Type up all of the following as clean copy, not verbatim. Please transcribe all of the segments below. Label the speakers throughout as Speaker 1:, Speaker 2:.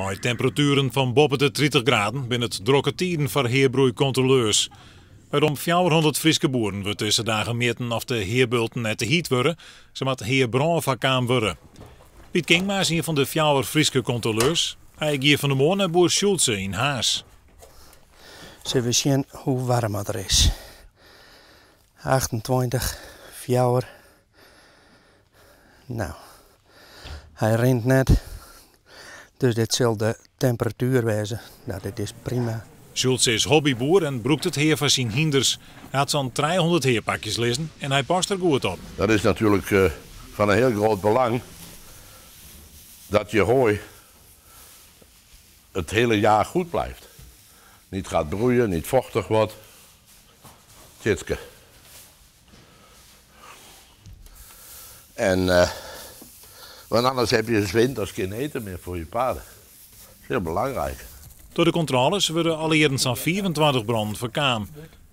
Speaker 1: Mei temperatueren fan boppe de 30 graden binne it drokke tiden foar heabroeikontroleurs. By rom 400 Fryske boeren wurdt dizze dagen mjitten oft de heabulten net te hyt wurde. Sa moat heabrân foarkaam wurde. Piet Kingma is ien fan de fjouwer Fryske kontroleurs. Hy gie fan 'e moarn nei boer Schulze yn Harns.
Speaker 2: Sille we sjen hoe waarm it der is. 28, fjouwer. No, hy rint net. Dus dit sil de temperatuer wêze. No, dit is prima.
Speaker 1: Schulze is hobbyboer en brûkt it hea foar syn hynders. Hy hat sa'n 300 heapakjes lizzen en hy past der goed op.
Speaker 3: Dat is natuerlik fan in hiel grut belang dat je hooi het hele jaar goed blijft. Niet gaat broeien, niet vochtig wordt. Tjitske. En, want anders heb je 's winters geen eten meer voor je paarden. Dat is heel belangrijk.
Speaker 1: Troch de kontrôles wurde alle jierren sa'n 25 brannen foarkaam.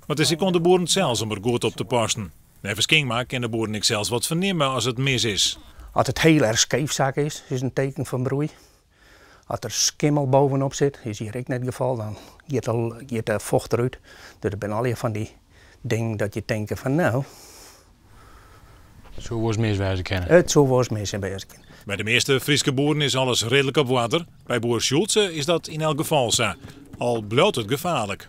Speaker 1: Mar it is ek oan de boeren sels om der goed op te passen. Neffens Kingma kinne de boeren ek sels wat fernimme as it mis is.
Speaker 2: As it hiel erch skeefsakke is, is in teken fan broei. As der skimmel bovenop sit, is hjir ek net it gefal, dan giet de focht derút. Dus der binne allegear fan dy dingen dat je tinke fan no.
Speaker 4: It soe wolris mis wêze kinne.
Speaker 2: It soe wolris mis wêze kinne.
Speaker 1: By de measte Fryske boeren is alles reedlik op oarder. By boer Schulze is dat yn elk gefal sa. Al bliuwt it gefaarlik.